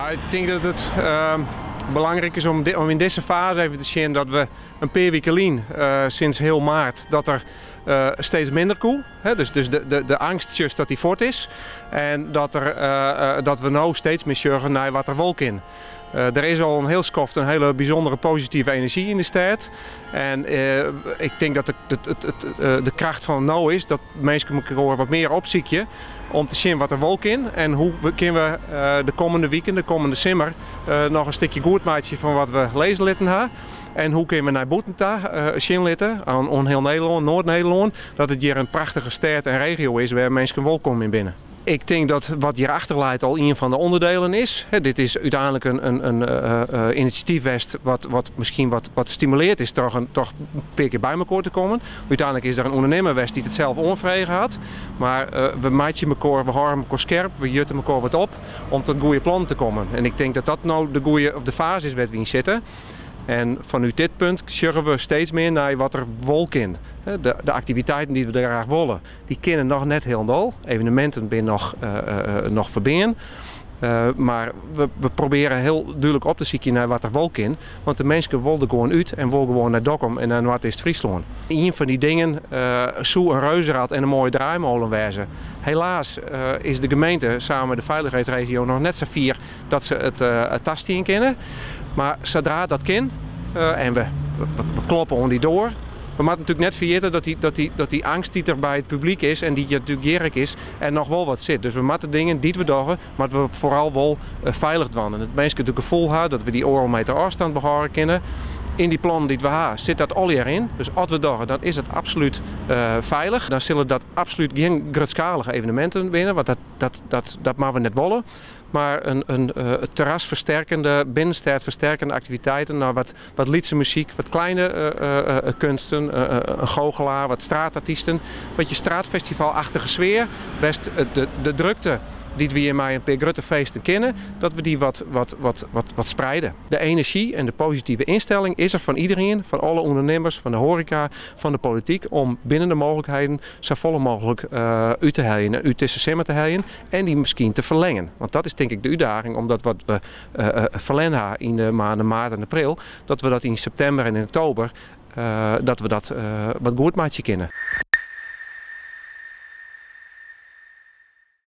Ja, ik tink dat it belangryk is om yn dizze faze even te sjen dat we in pear wiken lyn, sinds heal maart, dat der steeds minder koe. Dus de eangst just dat dy fuort is. En dat we no steeds mear sjogge nei wat der wol kin. Der is al in hiel skoft in hiele bysûndere positive enerzjy yn de stêd. En ik tink dat de kracht fan no is dat minsken elkoar wat mear opsykje om te sjen wat der wol kin en hoe kinne we de kommende wiken, de kommende simmer noch in stikje goed meitsje fan wat we lizze litten ha. En hoe kinne we nei bûten ta sjen litte oan hiel Nederlân, Noard-Nederlân, dat it hjir in prachtige stêd en regio is wêr minsken wolkom yn binne. Ik tink dat wat hjir achter leit al ien fan de ûnderdelen is. Dit is úteinlik in inisjatyf west wat miskien wat stimuleard is troch in pear kear by elkoar te kommen. Uteinlik is der in ûndernimmer west dy't it sels oanfrege hat. Mar we meitsje elkoar, we hâlde elkoar skerp, we jutte elkoar wat op om tot goede plannen te kommen. En ik tink dat dat no de goede, of de faze is wêr't we yn sitte. En fanút dit punt sjogge we steeds mear nei wat der wol kin. De aktiviteiten dy't we der graach wolle, dy kinne noch net hielendal. Eveneminten binne noch ferbean. Mar we probearje hiel dúdlik op te sykjen nei wat der wol kin. Want de minsken wolle der gewoan út en wolle gewoan nei Dokkum en nei Noardeast-Fryslân. Ien fan dy dingen soe in reuzerad en in moaie draaimolen wêze. Helaas is de gemeente samen mei de feilichheidsregio noch net safier dat se it tastien kinne. Mar sadra dat kin, en we kloppe oan dy doar. We moatte natuerlik net ferjitte dat dy eangst dy't der by it publyk is en dy't natuerlik hjir is, er noch wol wat sit. Dus we moatte dingen dy't we dogge, moatte we foaral wol feilich dwaan. En dat minsken it gefoel ha dat we dy oardel meter ôfstân behâlde kinne. Yn dy plannen dy't we ha, sit dat allegear yn. Dus as we dogge, dan is it absolút feilich. Dan sille dat absolút gjin grutskalige eveneminten binne, want dat moatte we net wolle. Mar in terrasfersterkende, binnenstêdfersterkende aktiviteiten, no, wat lytse muzyk, wat kleine kunsten, in goochelaar, wat straatartysten. Wat straatfestivalachtige sfear, best de drukte dy't we hjir mei in pear grutte feesten kinne, dat we dy wat spreide. De enerzjy en de positive ynstelling is der fan iderien, fan alle ûndernimmers, fan de hoareka, fan de polityk, om binnen de mooglikheden safolle mooglik út te heljen en út dizze simmer te heljen en dy miskien te ferlingen. Want dat is tink ik de útdaging, omdat wat we ferlern ha yn de maanden maart en april, dat we dat yn septimber en yn oktober dat we dat wat goed meitsje kinne.